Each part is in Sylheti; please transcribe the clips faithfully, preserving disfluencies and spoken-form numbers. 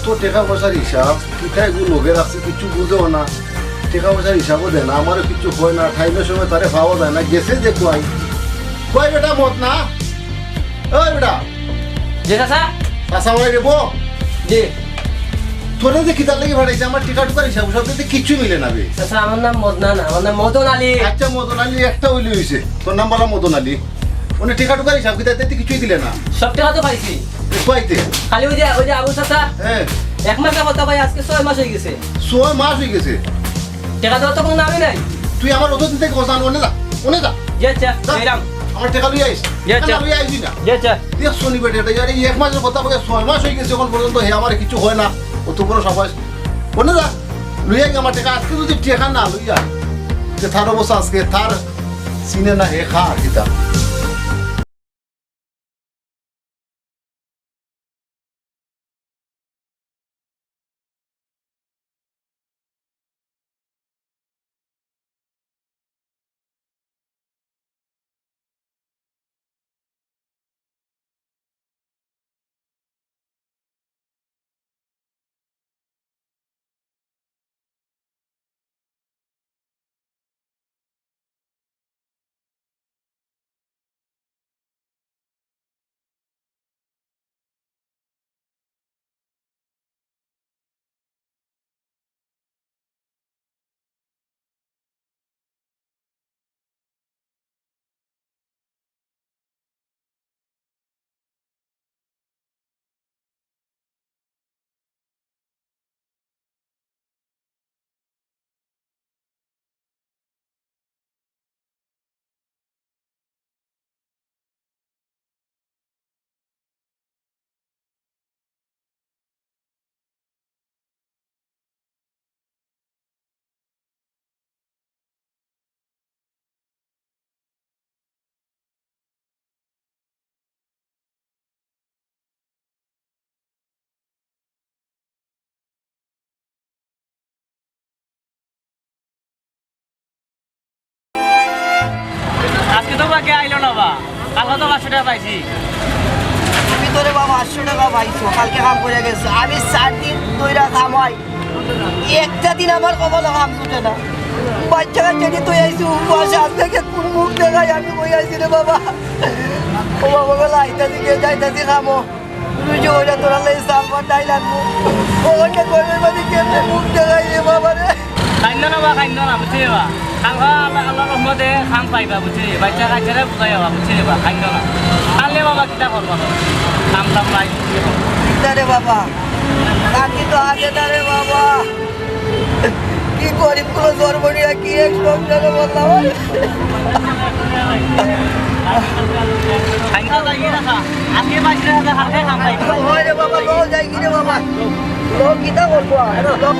অত টেকা পয়সার হিসাব, কিতা এগু লগে রাখছে, কিচ্ছু বুঝেও না। টেকা পয়সার হিসাবও দেয় না, আমারও কিচ্ছু কয় না, টাইমের সময় তারে পাওয়া যায় না। গেছে যে কই, কই বেটা মদনা? ওই বেটা। জি চাচা। চাচা ভাই রে বো। জি। তোরে যে কিতার লাগি পাঠাইছে, আমার টেকা টুকার হিসাব, হিসাব দিতে কিচ্ছু মিলে না বে। চাচা, আমার নাম মদনা না, আমার নাম মদন আলী। আচ্ছা, মদন আলী একটা অইলে অইছে, তোর নাম বলা মদন আলী। উনি টেকা টুকার হিসাব কিতাব দিতে কিছুই দিলে না। সব টেকা তো পাইছি। পাইতে? খালি ওই যে, ওই যে আবু চাচা, হ্যাঁ। এক মাসের কথা ভাই, আজকে ছয় মাস হয়ে গেছে। ছয় মাস হয়ে গেছে? টেকা দেওয়ার তো কোনো নামই নাই। তুই আমার অত দিন থেকে কথা, অনে যা, অনে যা। জি আচ্ছা, যা। এরাম। আমার টেকা লই আইস। জি আচ্ছা। না, লই আইস না। জি আচ্ছা। দেখছো নি বেটা, এটা ইয়ার এই এক মাসের কথা বলে ছয় মাস হয়ে গেছে, এখন পর্যন্ত হে আমার কিছু হয় না। অত বড় সাবাস। অনে যা, লই আই আমার টেকা। আজকে যদি টেকা না লইয়া, যে তার অবস্থা আজকে, তার চিনে না হে খা কিতা। আজকে তো বাকি আইলো না বা, কালকে তো পাঁচশো টেকা পাইছি। তুমি তো রে বাবা পাঁচশো টেকা পাইছো, কালকে কাম করিয়া গেছো। আমি চার দিন ধইরা কামাই, একটা দিন আমার কপালো কাম জুটে না। বাচ্চা কাচ্চা নিয়া তুই আইছি উপাসে, আজ থেকে কোন মুখ দেখাই আমি কই আইছি রে বাবা। ও বাবা গো, আইতাছি গিয়া যাইতাছি কামো। রুজি কইরা তোরা লাগি চাল ভাত ডাইল আনমু। ও অন্য ঘরের মাঝে কেমনে মুখ দেখাই রে বাবা রে? কাইন্দো না বা, কাইন্দো না, বুঝছি রে বা? কালকে আল্লাহ, আল্লাহর রহমতে কাম পাইবা, বুঝছি রে? বাচ্চা কাচ্চারে বুঝাই যাবা, বুঝছি রে বা? কাইন্দো না। কাইন্দলে বাবা কিতা করবা? কাম টাম নাই, বুঝছি রে বা? কিতা রে বাবা? কাকি তো আছে না রে বাবা। কি গরিব কুলো জন্ম নিয়া কি এক সংসারে বললাম। কাইন্দো না, ইয়ে না খা। আজকে বাইশ হাজার হালকা কাম পাইবা। ওই রে বাবা, লো যাই কি রে বাবা? লো কিতা করবো আর? লো।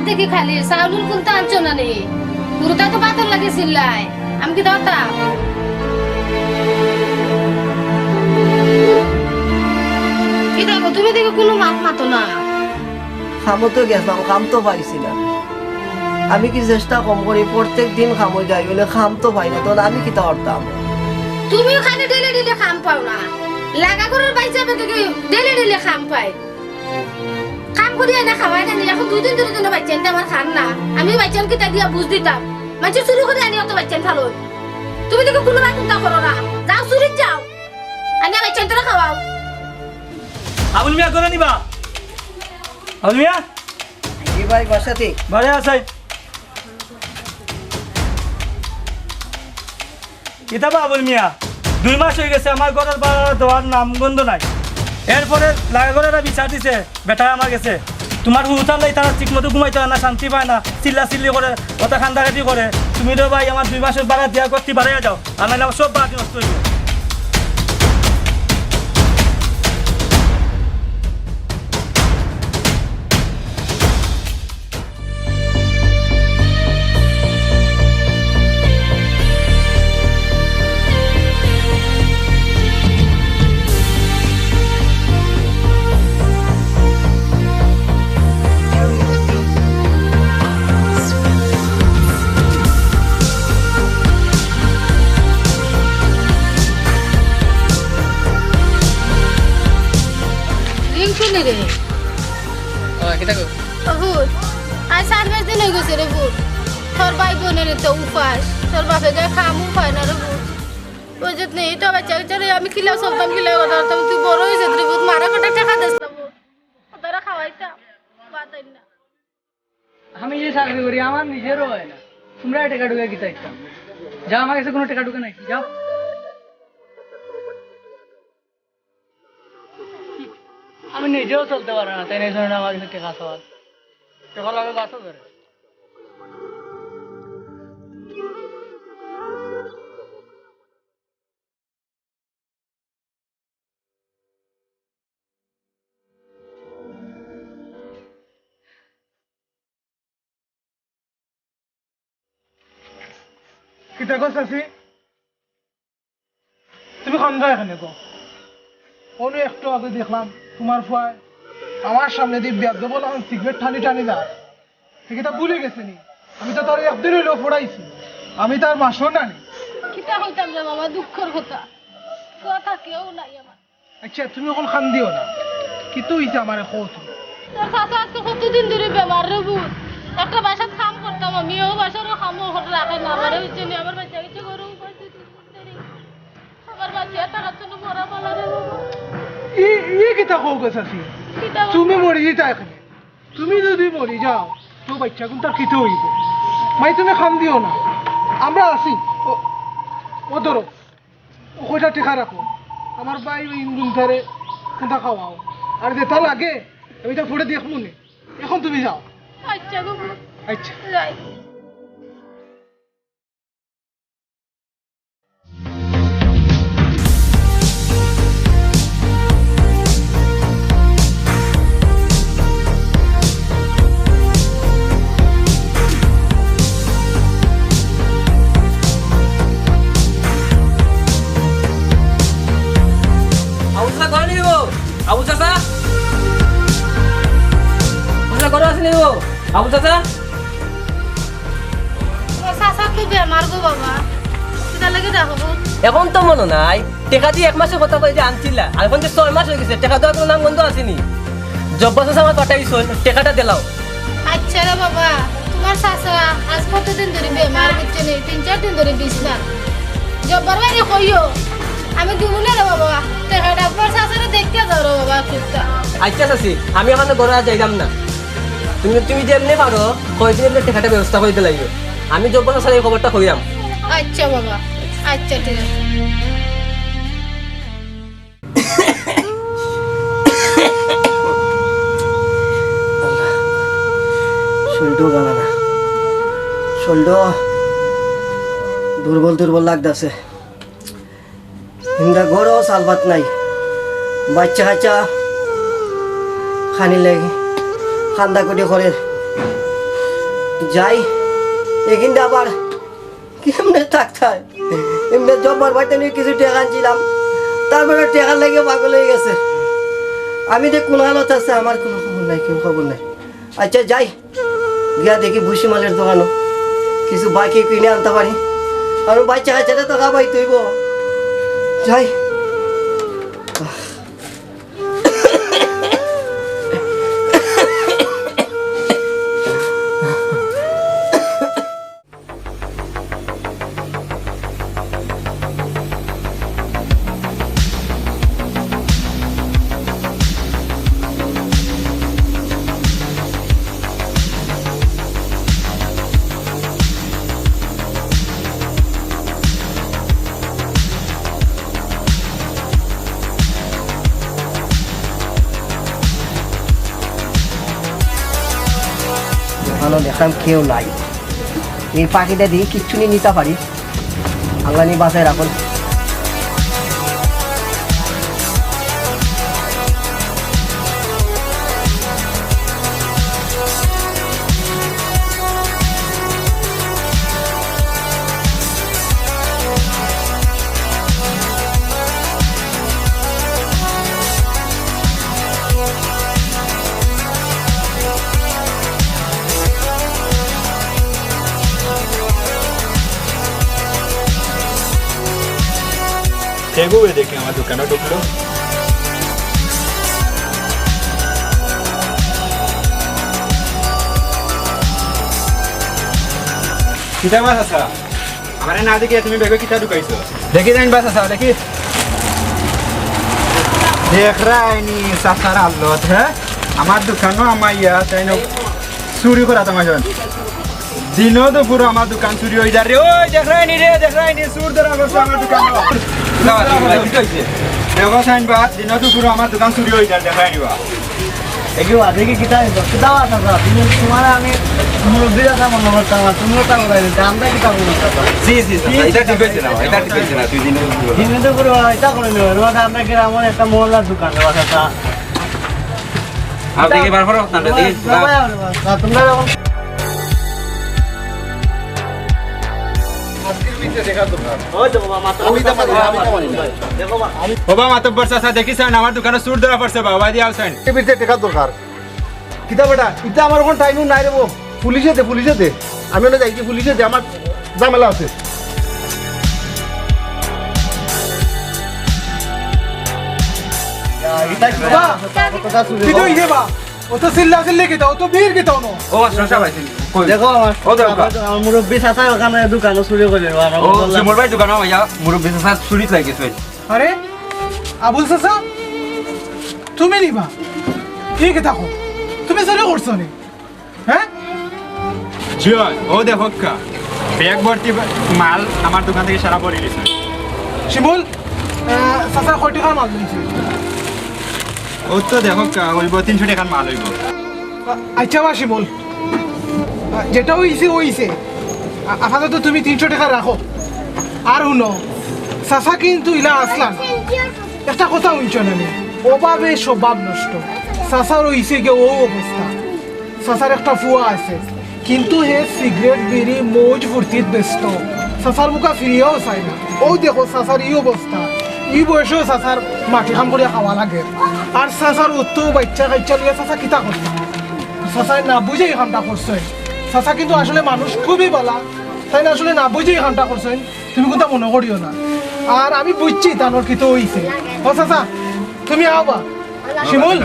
দেখি খালি চাউল কুন্তা আনছো না নি? হুরুতায় তো ভাতর লাগি চিল্লায়, আমি কিতা করতাম? কিতা গো, তুমি দেখি কুনু মাত মাতো না। কামো তো গেছলাম, কাম তো পাইছি না। আমি কি চেষ্টা কম করি, প্রত্যেক দিন কামো যাই, অইলে কাম তো পাই না, তখন আমি কিতা করতাম? তুমিও খালি ডেইলি ডেইলি কাম পাও না, লাগা ঘরর বাইচ্চা বেটিকে ডেইলি ডেইলি কাম পায়। কাম করি আইনা খাওয়াই না নি, এখন দুই দিন ধরি যেন বাইচ্চাইন্তে আমার খার না। আমি বাইচ্চাইন কিতা দিয়া বুঝ দিতাম? মানষে চুরি করি আনি অত বাইচ্চাইন ফালইন। তুমি দেখি কুনু বায় কুন্তা করো না, যাও চুরিত যাও, আনিয়া বাইচ্চাইন্তরে খাওয়াও। আবুল মিয়া, ঘরো নি বা? আবুল মিয়া? জি ভাই, বাসাত। ঘরো আছইন? কিতা বা আবুল মিয়া, দুই মাস অই গেছে, আমার ঘরর ভাড়া দেওয়ার নামগন্ধ নাই। এরপরে লাগা ঘরর বিচার দিছে বেটায় আমার গেছে। তুমার হুরুতার লাগি তারা ঠিক মতো ঘুমাইতে পারে না, শান্তি পায় না, চিল্লা চিল্লি করে, অতা কান্দাকাটি করে। তুমি রে ভাই, আমার দুই মাসর ভাড়া দিয়া ঘরটি বারইয়া যাও, আর নাইলে আমার সব ভাড়াটি নষ্ট অইবো। রিংকু নি রে? ও, কিতা গো? ও পুত, আইজ চাইর পাঁচ দিন অই গেছে রে পুত। তোর ভাই বইনর তো উপাস, তোর বাপে গিয়া কামও পায় না রে পুত। ওই যে নেই তো বাইচ্চা কাইচ্চা রে, আমি কিলা চলতাম, কিলা কথা করতাম, তুই বড় অইছস রে পুত, মারে কটা টেকা দেস না পুত। তারা খাওয়াইতাম, বাতাই না। আমি যে চাকরি করি, আমার নিজেরও অয় না, তুমরারে টেকা টুকা কিতা দিতাম? যাও, আমার গেছে কুনু টেকা টুকা নাই, যাও। আমি নিজেও চলতে পারি না, তাইন এই জন্য আমার গেছে টেকা চাওয়ার। টেকা লাগে গাছও ধরে। কিতা গো চাচি? তুমি কান্দরায় কেনে গো? অনো একটু আগে দেখলাম তুমার ফুয়ায় আমার সামনেদি বেয়াদব লাখান সিগারেট টানি টানি যায়। তে কিতা ভুলি গেছে নি? আমি তো তারে একদিন অইলেও পড়াইছি। আমি তার মাস্টর নানি। কিতা কইতাম রে বাবা, দুঃখর কথা। ফুয়া থাকিয়াও নাই আমার। আইচ্ছা, তুমি অখন কান্দিও না। কিতা অইছে আমারে কও তুমি। তোর চাচা আইজকে কতদিন ধরি বেমার রে পুত। একটা বাসাত কাম করতাম আমি, অউ বাসারও কামও রাখে না আমারে, বুঝছো নি? আমার বাইচ্চা কাইচ্চা ঘরো উপাস। আমার বাঁচিয়া থাকার জন্য মরা ভালা রে বাবা। ই, ই কিতা কও গো চাচি? কিতা কও? তুমি মরি যাইতায় কেনে? তুমি যুদি মরি যাও, তো বাইচ্চাগুইনতার কিতা অইবো? মাই, তুমি কান্দিও না, আমরা আছি। ও, ও ধরো, ও কয়টা টেকা রাখো, আমার ভাই অউ ইনগুনতারে কুন্তা খাওয়াও, আর যেতা লাগে আমি তা পরে দেখমুনে। অখন তুমি যাও। আইচ্ছা গো। আইচ্ছা। যাই। আবুল চাচা ঘরো নি গো? আবুল চাচা? আবুল চাচা ঘরো আছইন নি গো? আবুল চাচা? ও চাচা তো বেমার গো বাবা, কিতার লাগি ডাকো গো? অখন তো মনো নাই, টেকা দি এক মাসর কথা কইয়া আনছিলা, আর অখন যে ছয় মাস অই গেছে, টেকা দেওয়ার কুনু নামগন্ধ আছে নি। জব্বার চাচা আমারে পাঠাইছইন, টেকাটা দিলাও। আইচ্ছা রে বাবা, তুমার চাচা আইজ কতদিন ধরি বেমার, বুঝছো নি? তিন চাইর দিন ধরি বিছনাত। জব্বার ভাইরে কইও, আমি দিমুনে রে বাবা, টেকাটা। তুমার চাচারে দেখিয়া যাও রে বাবা, একটুকটা। আইচ্ছা চাচি, আমি অখন ঘরো আর যাইরাম না। তুমি, তুমি যেমনে পারো, কয়দিনর টেকাটা ব্যবস্থা করি দিলাইও। আমি জব্বার চাচারে ই খবরটা কইরাম। আইচ্ছা বাবা, আইচ্ছা, ঠিক আছে। শরীরটাও ভালা না, শরীরটা দুর্বল দুর্বল লাগতাছে। হিন্দা ঘরো চাউল ভাত নাই, বাইচ্চা কাইচ্চা খানির লাগি কান্দাকুটি করের। যাই, এখানটা আবার কেমনে থাকতায়? এমনে জব্বার বাড়িতে নিয়ে কিছু টেকা আনছিলাম, তারপরে টেকার লাগিয়া পাগল অইগেছে। আমি যে কোন হালত আছে, আমার কোনো খবর নাই, কেউ খবর নাই। আচ্ছা, যাই, গিয়া দেখি ভুসি মালের দোকানো কিছু বাকি কিনে আনতে পারি, কারণ বাচ্চা কাচ্চারে তো খাওয়াইতে অইবো। যাই। দোকানো দেখলাম কেউ নাই। এই পাখিটা দিয়ে কিচ্ছু নিয়ে নিতে পারি। আল্লাহ নিয়ে বাঁচায় রাখুন। কেগু এ দেখি আমার দোকানো ঢুকলো। কিতা বা চাচা? আমারে না দেখিয়া তুমি ব্যাগো কিতা ঢুকাইছো? দেখি যাইন বা চাচা, দেখি। দেখরায়নি চাচার হালত, হে? আমার দোকানো হামাইয়া তাইন চুরি করা তামাশা। দিনো দুপুরো আমার দোকান চুরি অই যার রে। ওই দেখরায়নি রে, দেখরায়নি, চুর ধরা পড়ছে আমার দোকানো। দেখো চাইন বা, দিনো দুপুরো আমার দোকান চুরি অই যার, দেখরায়নি বা। এগুলো দেখি কিতা হইতো, কিতা আছে স্যার? তুমি, তোমার আমি মুরব্বী কথা মনে করতাম, আর তুমি ওটা কোথায় দিতে? আমরা কিতা মনে করতাম? জি, জি, জি, জি, এটা ঠিক হইছে না, এটা ঠিক হইছে না, তুই দিনে দুপুরে। দিনে দুপুরে ওরা এটা করে নেবে, ওর মধ্যে আমরা গ্রামের একটা মহল্লার দোকান, ওর একটা আপনি কি বার করো? না, না, দেখি। বাবা, বাবা, তোমরা এরকম আজকের ভিতরে দেখা দরকার। ওই তো বাবা, মাথা আমি তো মানি না, আমি তো মানি না। দেখো বাবা, আমি ওবা মাতব্বর চাচা, দেখি চাইন, আমার দোকানো চুর ধরা পড়ছে বা, ওবা দিয়া আও চাইন। এর ভিতরে দেখা দরকার। কিতা বেটা, ইতা আমার অখন টাইমও নাই রে বো। পুলিশে দে, পুলিশে দে। আমি ওনে যাইছি, পুলিশে দে, আমার ঝামেলা আছে। ইতা কিতা? কিতা অইছে বা? অত চিল্লা চিল্লি কিতা? অত ভিড় কিতা অনো? ও, আচ্ছা, আচ্ছা, ভাই, কই? দেখো আমার, ও, দেখো। আমার মুরব্বি চাচা ওখানে দোকানো চুরি করে, আর ও, আমার বললাম শিমুল ভাই দোকানো ভাইয়া, মুরব্বি চাচা চুরিত লাগিছে। আরে, আবুল চাচা, তুমি নি বা? কি কিতা কও? তুমি চুরি করছো নি? হ্যাঁ? জি অয়, ও দেখউক্কা, ব্যাগ ভর্তি মাল আমার দোকান থাকি সারা পড়ি গেছে। শিমুল, আহ, চাচা কয় টেকার মাল লইছে? ও তো দেখউক্কা, অইবো তিনশো টেকার মাল অইবো। আ-, আচ্ছা বা শিমুল, আ, যেটা অইছে অইছে। আ-, আপাতত তুমি তিনশো টেকা রাখো। আর হুনো, চাচা কিন্তু ইলা আছলা না। একটা কথা হুনছো না নি? অভাবে স্বভাব নষ্ট। চাচার অইছে গিয়া অউ অবস্থা। চাচার একটা ফুয়া আছে, কিন্তু হে সিগারেট, বিড়ি, মৌজ ফুর্তিত ব্যস্ত। চাচার মুখা ফিরিয়াও চায় না। অউ দেখো চাচার ই অবস্থা, ই বয়সেও চাচার মাটি কাম করিয়া খাওয়া লাগে। আর চাচার অত বাইচ্চা কাইচ্চা লইয়া চাচা কিতা করতা? চাচায় না বুঝে ই কামটা করছে। চাচা কিন্তু আসলে মানুষ খুবই ভালা, তাইন আসলে না বুঝে ই কামটা করছে। তুমি কুন্তা মনো করিও না। আর আমি বুঝছি তানর কিতা অইছে। ও চাচা, তুমি আও বা। শিমুল,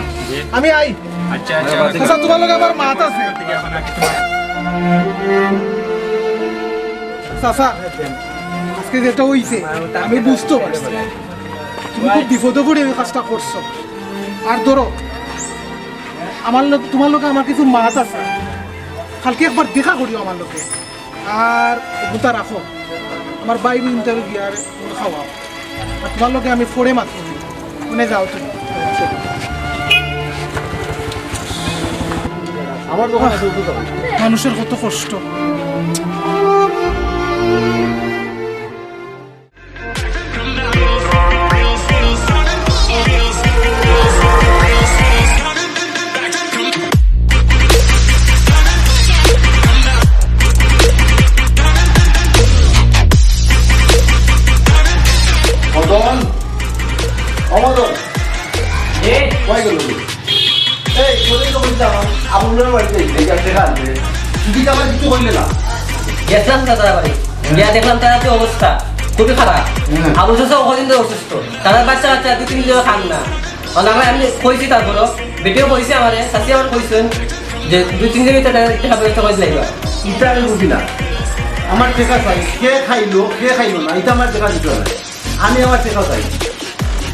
আমি আই। আচ্ছা, আচ্ছা। চাচা, তুমার লগে আমার মাত আছে। চাচা, আজকে যেটা অইছে, আমি বুঝতে পারছি। তুমি খুব বিপদো পড়ি অউ কাজটা করছো। আর ধরো, আমার লগ-, তুমার লগে আমার কিছু মাত আছে। কালকে একবার দেখা করিও আমার লগে। আর অগুতা রাখো, আমার ভাই বোন তারে গিয়া আর খাওয়াও। আর তুমার লগে আমি পরে মাত করি। মানে যাও তুমি। আমার দোকান আছে, উঠে যাও। মানুষের কত কষ্ট। তোর বাড়িতে গেলে গিয়া টেকা আনতে। তুই কি আমার কিছু করলে না? গেছিলাম না তারা বাড়ি। গিয়া দেখলাম তারা যে অবস্থা, খুবই খারাপ। হুম। আবু চাচাও কদিন ধরে অসুস্থ। তারা বাচ্চা কাচ্চা দুই তিন দিন ধরে খান না। আর আমরা এমনি কইছি তারপরও, বেটিও কইছে আমারে, চাচি আমার কইছেন যে দুই তিন দিন ভিতরে টেকা ব্যবস্থা করে দিলাই বা। ইটা আমি বুঝি না। আমার টেকা চাই, কে খাইলো, কে খাইলো না, ইটা আমার টেকা দিতে হবে। আমি আমার টেকা চাই।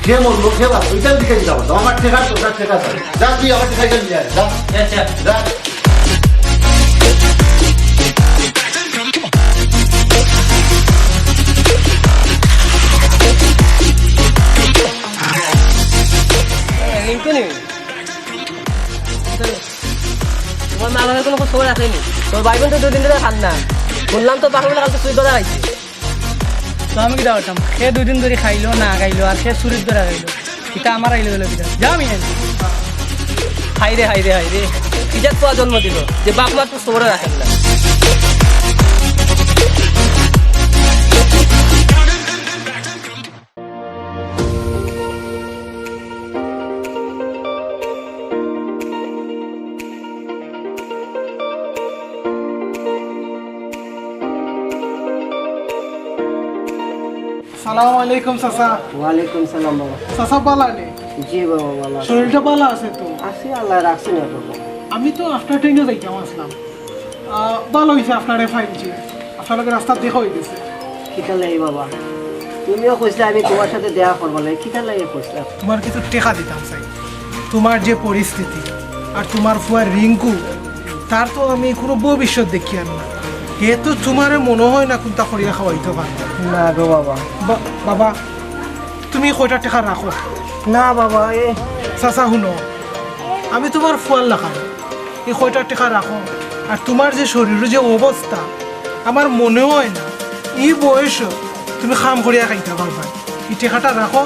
কে মরলো, কে বাঁচলো, ইটা দিকে দিতে হবে। আমার টেকা তো, তার টেকা চাই। যা তুই আমার টেকা নিয়ে আয়, যা। আচ্ছা। যা। রিঙ্কু নি? তোমার মা বাবার কোনো খোঁজ খবর আছে নি? তোর ভাই বোন তো দুদিন ধরে খান না। শুনলাম তো বাপের বলে কালকে চুরি ধরা খাইছে। তো আমি কিতা করতাম? সে দুদিন ধরে খাইলো, না খাইলো, আর সে চুরির ধরা খাইলো। কিতা আমার আইলো গেলো কিতা? যা আমি আইলো। হায় রে, হায় রে, হায় রে। ইজাত পোয়া জন্ম দিল, যে বাপ মা তো খোঁজ খবর রাখেন না। সালাম আলাইকুম চাচা। ওয়ালাইকুম সালাম বাবা। চাচা ভালা নি? জি বাবা, ভালা আছি। শরীরটা ভালা আছে তো? আছি, আল্লায় রাখছইন এরকম। আমি তো আপনার ট্রেনে যাইতাম আসলাম। আহ, ভালা অইছে আপনারে পাইছি। আপনার লগে রাস্তাত দেখা অই গেছে। কিতা লাগি বাবা? তুমিও কইছলায় আমি তুমার সাথে দেখা করবার লাগি। কিতা লাগি কইছলায়? তুমার কিছু টেকা দিতাম চাই। তুমার যে পরিস্থিতি, আর তুমার ফুয়া রিঙ্কু, তার তো আমি কুনু ভবিষ্যৎ দেখিয়ার না। হে তো তুমারে মনো অয় না কুন্তা করিয়া খাওয়াইতো পারবা। না গো বাবা। বা-, বাবা, তুমি কয়টা টেকা রাখো। না বাবা, এ চাচা, হুনো, আমি তুমার ফুয়ার লাখান। ই কয়টা টেকা রাখো। আর তুমার যে শরীরর যে অবস্থা, আমার মনে অয় না ই বয়সো তুমি কাম করিয়া খাইতা পারবায়। ই টেকাটা রাখো,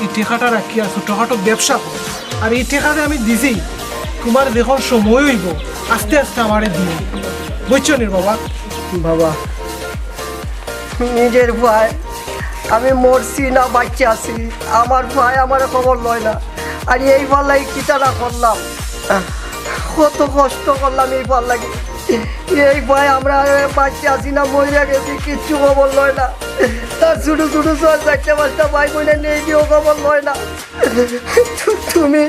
ই টেকাটা রাখিয়া ছোটখাটো ব্যবসা করো। আর ই টেকা যে আমি দিছি, তুমার যখন সময় অইবো, আস্তে আস্তে আমারে দিও। বুঝছো নি বাবা? বাবা, নিজের ফুয়ায়, আমি মরছি না বাইচ্চা আছি, আমার ফুয়ায় আমারে খবর লয় না। আর এইবার লাগি কিতা না করলাম, কত কষ্ট করলাম এইবার লাগি। এই ফুয়ায় আমরা বাইচ্চা আছি না মরিয়া গেছি, কিচ্ছু খবর লয় না। তার ছোট ছোট ছয় চাইরটা পাঁচটা ভাই বোন নেই, কেউ খবর লয় না। তু-, তুমি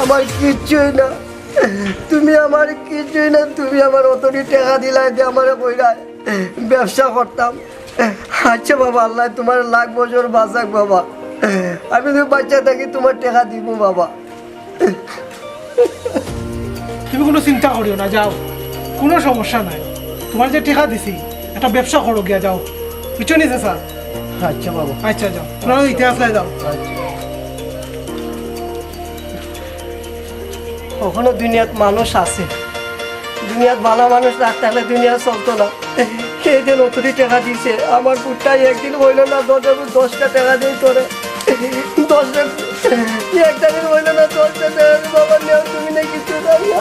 আমার কিচ্ছুই না, তুমি আমার কিচ্ছুই না, তুমি আমার অতটি টেকা দিলায় দে আমারে কইরায় ব্যবসা করতাম। আচ্ছা বাবা, আল্লায় তুমার লাখ বছর বাঁচাক বাবা। আমি তো বাইচ্চা থাকি তুমার টেকা দিমু বাবা। তুমি কুনু চিন্তা করিও না, যাও, কুনু সমস্যা নাই। তুমার যে টেকা দিছি, একটা ব্যবসা করো গিয়া, যাও, বুঝছো নি চাচা? আচ্ছা বাবা। আচ্ছা, যাও, তুমরা ইতিহাস লাই যাও। আচ্ছা। অখনো দুনিয়াত মানুষ আছে, দুনিয়াত ভালা মানুষ না থাকলে দুনিয়া চলতো না। এই যে নতুন টেকা দিছে, আমার পুতটায় একদিন অইলো না, দশ, দশটা টেকা দেই তোরে, দশটা, একটা দিন অইলো না, দশটা টেকা দেই, বাবা নেও, তুমি না কিছু জানো।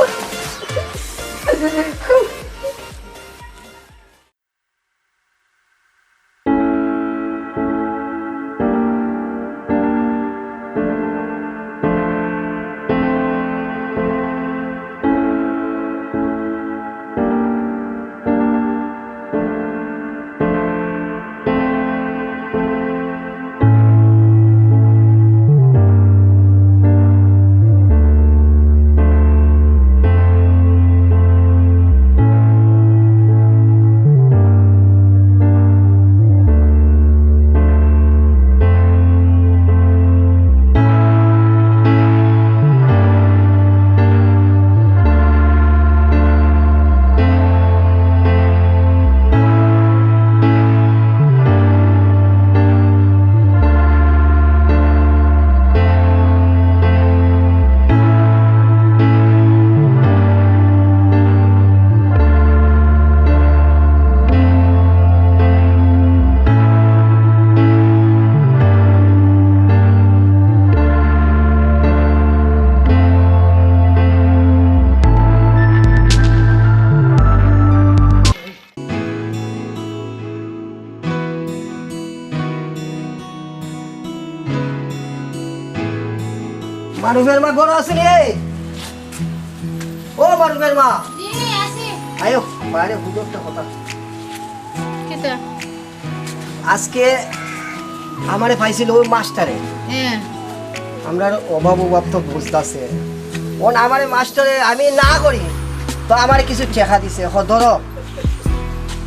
মারুফের মা ঘরো আছে নি? ও মারুফের মা, জি, আছি। আয়ো, বাইরে বুঝো একটা কথা। কিতা? আজকে আমারে পাইছিল ওই মাস্টারে। হ্যাঁ। আমরার অভাব অভাব তো বুঝতাছে। অখন আমারে মাস্টারে আমি না করি, তো আমারে কিছু টেকা দিছে। হ, ধরো,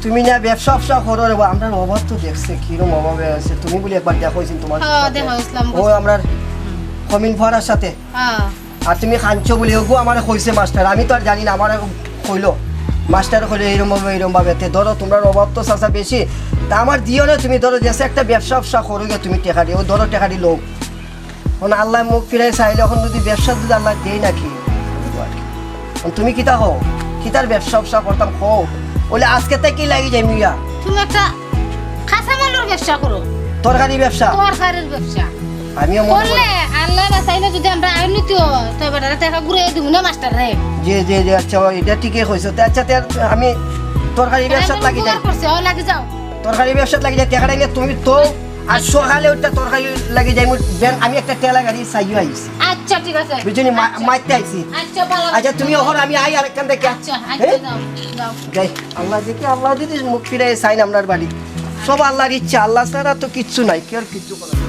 তুমি না ব্যবসা ব্যবসা করো রে বা, আমরার অভাব তো দেখছে, কিরম অভাবে আছে। তুমি বলে একবার দেখা অইছিল তোমার হ্যাঁ, সাথে। দেখা অইছিলাম। ও আমরার হুম। কমিন ফাড়ার সাথে। হ্যাঁ। আর তুমি কানছো বলে ওগু আমারে কইছে মাস্টার, আমি তো আর জানি না, আমারে কইলো মাস্টার কইলো এইরম ভাবে, এইরম ভাবে। তে ধরো তোমরার অভাব তো চাচা বেশি, তা আমার দিও না তুমি, ধরো যে একটা ব্যবসা ব্যবসা করো গিয়া তুমি টেকা দি, ও ধরো টেকা দি লও। অখন আল্লায় মুখ ফিরাই চাইলে অখন যদি ব্যবসা যদি আল্লায় দেয় নাকি, অখন তুমি কিতা কও? কিতার ব্যবসা ব্যবসা করতাম কও? বলে আজকে তাই কি লাগি যাই মিয়া? তুমি একটা কাঁচামালর ব্যবসা করো। তরকারি ব্যবসা? তরকারির ব্যবসা। আমিও মনে করি। করলে আল্লায় বাঁচাইলে যদি আমরা আইনি তো, তো বেটারে টেকা ঘুরে দিব না মাস্টার রে। জি, জি, জি, আচ্ছা, ও এটা ঠিকই কইছো। তে আচ্ছা, তে আর আমি তরকারি ব্যবসাত লাগি যাই। করছে, ও লাগি যাও। তরকারি ব্যবসাত লাগি যাই, টেকা নিয়ে তুমি তো আর সকালে ওটা তরকারি লাগি যাই, বেন, আমি একটা ঠেলা গাড়ি চাইও আইছি। আচ্ছা, ঠিক আছে। বুঝছো নি? মা-, আচ্ছা। মারতে আইছি। আচ্ছা, ভালো। আচ্ছা, তুমি অখন আমি আই আরেকখান দেখি। আচ্ছা, আচ্ছা, হ্যাঁ? যাও, যাও। যাই। আল্লায় দেখি, আল্লায় যদি মুখ ফিরাই চাইন আমরার বাড়ি। সব আল্লাহর ইচ্ছা, আল্লাহ ছাড়া তো কিচ্ছু নাই, কেউ কিচ্ছু করে না।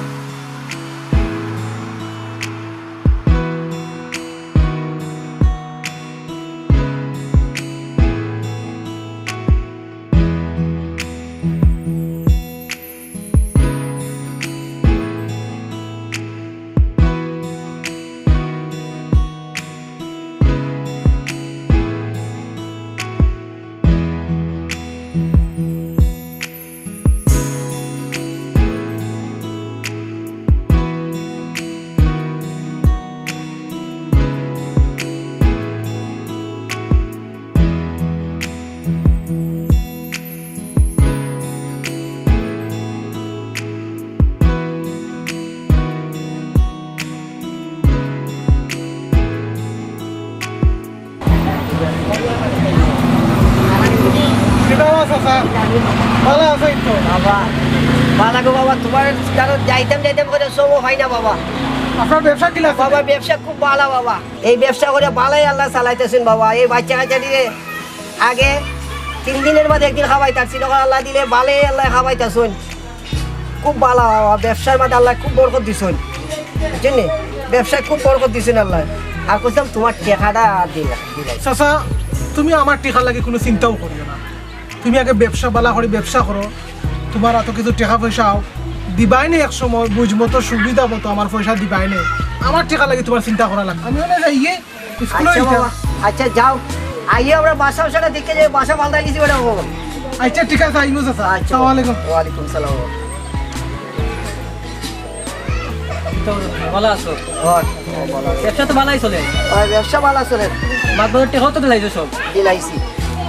কিতা বা চাচা? ভালা আছো তো? বাবা, বালা গো বাবা, তোমার কারণ যাইতাম যাইতাম করে সময় হয় না বাবা। আপনার ব্যবসা কিলা চলে? বাবা, ব্যবসা খুব বালা বাবা। এই ব্যবসা করে বালাই আল্লায় চালাইতেছইন বাবা। এই বাচ্চা কাচ্চা দিয়ে আগে তিন দিনের মাঝে একদিন খাওয়াইতাম, সিনকল আল্লায় দিলে বালাই আল্লায় খাওয়াইতেছইন। খুব বালা বাবা, ব্যবসার মাঝে আল্লায় খুব বরকত দিছইন, বুঝছইন নি? ব্যবসায় খুব বরকত দিছইন আল্লায়। আর কইতাম তোমার টেকাটা দিলা, দিলাই। চাচা, তুমি আমার টেকার লাগি কুনু চিন্তাও করিও না। তুমি আগে ব্যবসা বালা করি ব্যবসা করো, তোমার অত কিছু টেকা পয়সা আও, দিবায় নে এক সময়, বুঝ মতো সুবিধা মতো আমার পয়সা দিবায় নে। আমার টেকার লাগি তোমার চিন্তা করা লাগবে। আমি অনে যাই গিয়া স্কুলে আচ্ছা যাইতাম। বাবা, আচ্ছা যাও, আইয়া আমরা বাসা উসাটা দেখে যাই, বাসা পাল্টাই দিছি বেটা বাবা। আচ্ছা ঠিক আছে, আইমু চাচা। আচ্ছা। আসসালামু আলাইকুম। ওয়ালাইকুম সালাম। তো ভালা আছো? ওই, ও, ভালা আছি। ব্যবসা তো ভালাই চলে? ওই, ব্যবসা ভালা চলে। মাতবরের টেকাও তো দিলাইছো সব? দিলাইছি।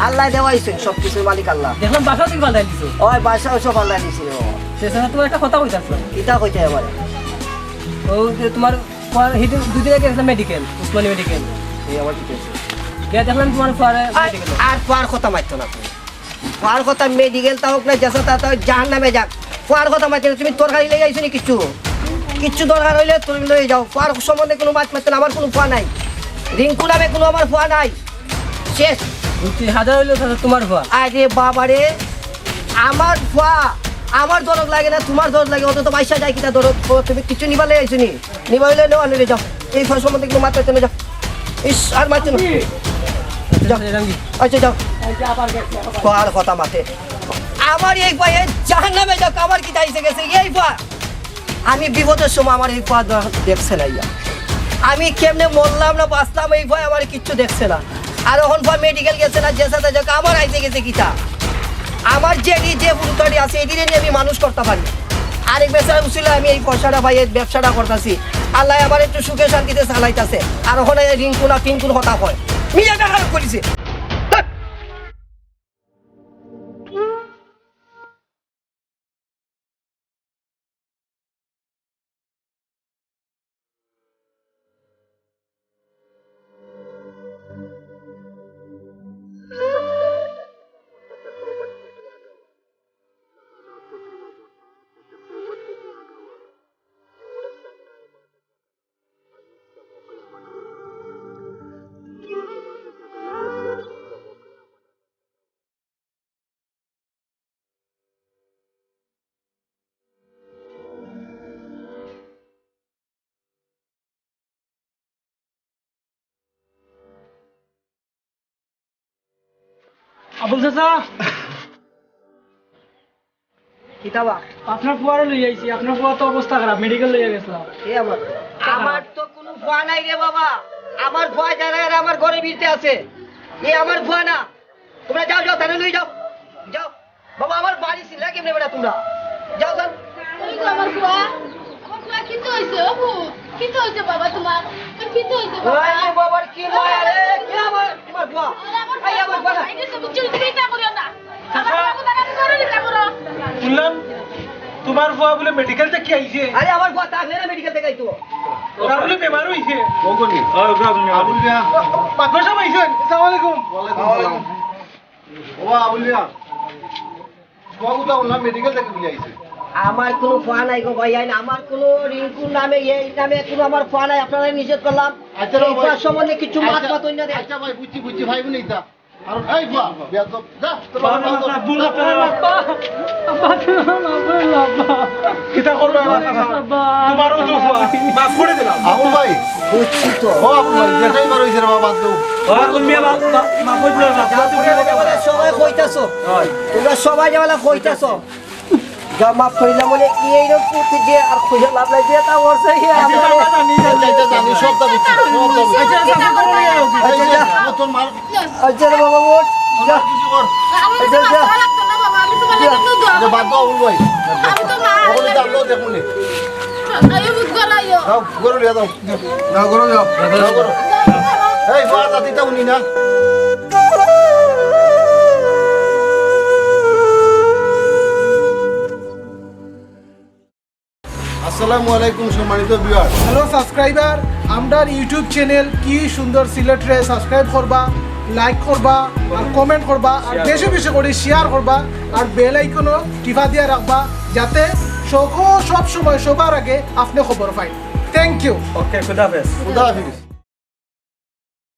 আল্লায় দেওয়াইছইন, সব কিছুর মালিক আল্লাহ। দেখলাম বাসাও তুমি পাল্টাই দিছো। ওই, বাসাও সব পাল্টাই দিছি, ও। তো চাচা, তোমার একটা কথা কইতাম। কিতা কইতে এবারে? ও যে তোমার পর-, হিদিন দুদিন আগে গেছিলাম মেডিকেল, উসমানী মেডিকেল। এই আবার কি কইছে? গিয়া দেখলাম তোমার পরে আর, মেডিকেল। আর পর কথা মাততো না তুমি। পর কথা মেডিকেল তা হোক না, যেছা তা, তা হোক, জাহান্নামে যাক। পর কথা মাততো না, তুমি তরকারি লই আইছো নি কিচ্ছু? কিচ্ছু দরকার অইলে তুমি লই যাও। পর সম্বন্ধে কুনু মাত মাততো না, আমার কুনু পর নাই। রিঙ্কু নামে কুনু আমার পর নাই। শেষ। বুঝছি, হাজার অইলে তাহলে তোমার পর। আরে বাবা রে, আমার পর, আমার দরদ লাগে না, তোমার দরদ লাগে, অত তো বাইশা যায় কিতা দরদ, ও, তুমি কিচ্ছু নিবা লই আইছো নি? নিবা অইলে নেও, আর নিলে যাও। এই ফল সম্বন্ধে কুনু মাত মাততো না, যাও। ইস, আর মাততো না। যাও। আচ্ছা, যাও। পর কথা মাতে। আমার এই পর, এই জাহান্নামে যাক, আমার কিতা আইছে গেছে, এই পর। আমি বিপদর সময় আমার এই পর দেখছে না ইয়া। আমি কেমনে মরলাম না বাঁচলাম, এই পর আমার কিচ্ছু দেখছে না। আর অখন পর মেডিকেল গেছে না, যেছা তা যাক, আমার আইছে গেছে কিতা? আমার যে রি-, যে পুরুতাটি আছে, এদিকে নিয়া আমি মানুষ করতাম পারি। আরেক বেচারা উসিলা আমি এই পয়সাটা পাই, এই ব্যবসাটা করতাছি। আল্লায় আমার একটু সুখে শান্তিতে চালাইতাছে। আর অখন এই রিঙ্কু না ফিঙ্কুর কথা কয়। মিয়া বেকার করিছে। আবুল চাচা, কিতা বা? আপনার ফুয়ারে লই আইছি, আপনার ফুয়া তো অবস্থা খারাপ, মেডিকেল লইয়া গেছিলাম। এ আমার, আমার তো কোনো ফুয়া নাই রে বাবা, আমার ফুয়া যারা এরা আমার ঘরে বিরতে আছে, এ আমার ফুয়া না। তোমরা যাও, যাও, তারে লই যাও, যাও। বাবা, আমার বাড়ি চিনলা কেমনে বেটা তোমরা? যাও, যাও। ওই তো আমার ফুয়া, আমার ফুয়া কিতা হইছে? ও ফুয়া, কিতা হইছে বাবা তোমার? কিতা হইছে বাবা? ওই রে বাবার কি মায়া রে, কি আমার, তোমার ফুয়া? আরে আমার এই আমার ফুয়া না। এই যে বুঝছো, তুমি ইতা করিও না। আমার চাচা। ফুয়া কোথায় আছে? করো না, ইতা করো। শুনলাম তোমার ফুয়া বুলে মেডিকেল থাকি আইছে। আরে আমার ফুয়া থাকলে না মেডিকেল থাকি আইতো। তার বুলে বেমার হইছে। কখন? আবুল মিয়া। মাদ্রাসা পাইছেন? আসসালামু আলাইকুম। ওয়ালাইকুম সালাম। ও আবুল মিয়া, ফুয়া কোথায় বললাম মেডিকেল থাকি বুলে আইছে। আমার কোনো ফুয়া নাই গো ভাই, আইন আমার কোনো রিঙ্কুর নামে, এই নামে কোনো আমার ফুয়া নাই। আপনারা নিষেধ করলাম। আচ্ছা, এই ভাই। ফুয়ার সম্বন্ধে কিছু মাত আচ্ছা, মাত অন্য দেন। আচ্ছা ভাই, বুঝছি, বুঝছি, ভাই, বুঝি তা। আর এই ফুয়া, বেয়াদব, যা, তোর বাবা, বাবা, বাবা, বাবা। আব্বা, আব্বা, তুমি আমার মাফ করে দাও, আব্বা। কিতা করবে আমার চাচা? আব্বা। তোমারও তো ফুয়া, মাফ করে দিলাম। আবুল ভাই, বুঝছি তো। ও আবুল ভাই, যেটাই বার হইছে রে বাবা, বাদ দেও। ও, তুমি মা-, মা-, মাফ করে দিলাম, আব্বা। সবাই কইতাছো। হয়। তোমরা সবাই যেবেলা কইতাছো। যা মাফ করিলাম বলে, এই রকম করতে যে আর খুঁজে লাভ নাই, যে তা ওর সেই আচ্ছা, আমরা চাচা, জানি, আচ্ছা, আচ্ছা, জানি, সব দাবি, সব দাবি। আচ্ছা, চাচা, করো না, এই যে, আচ্ছা, যা। আমার তোর মার, আচ্ছা রে বাবা, ওঠ, যা। আমার কিছু কর। আচ্ছা, যা। লাগতো না, বাবা, আমি তোমার লাগি দুধ দোয়া আচ্ছা, বাদ দাও, আবুল ভাই। আমি তো মা ওখানে হইলাম। দাম দাও, দেখুন নি। আইও, দুধ গলাইও। যাও, গরু লিয়ে যাও। যাও, গরু যাও। যাও, গরু। এই, বাদ দাও, দিতে উনি না। আসসালামু আলাইকুম সম্মানিত ভিউয়ার। হ্যালো সাবস্ক্রাইবার, আমরার YouTube চ্যানেল কি সুন্দর সিলেটরে সাবস্ক্রাইব করবা, লাইক করবা, আর কমেন্ট করবা, আর বেশি বেশি করে শেয়ার করবা, আর বেল আইকনও টিপা দিয়া রাখবা, যাতে সব, সব সময় সবার আগে আপনি খবর পাইন। Thank you. ওকে, খুদা হাফেজ। খুদা হাফিজ।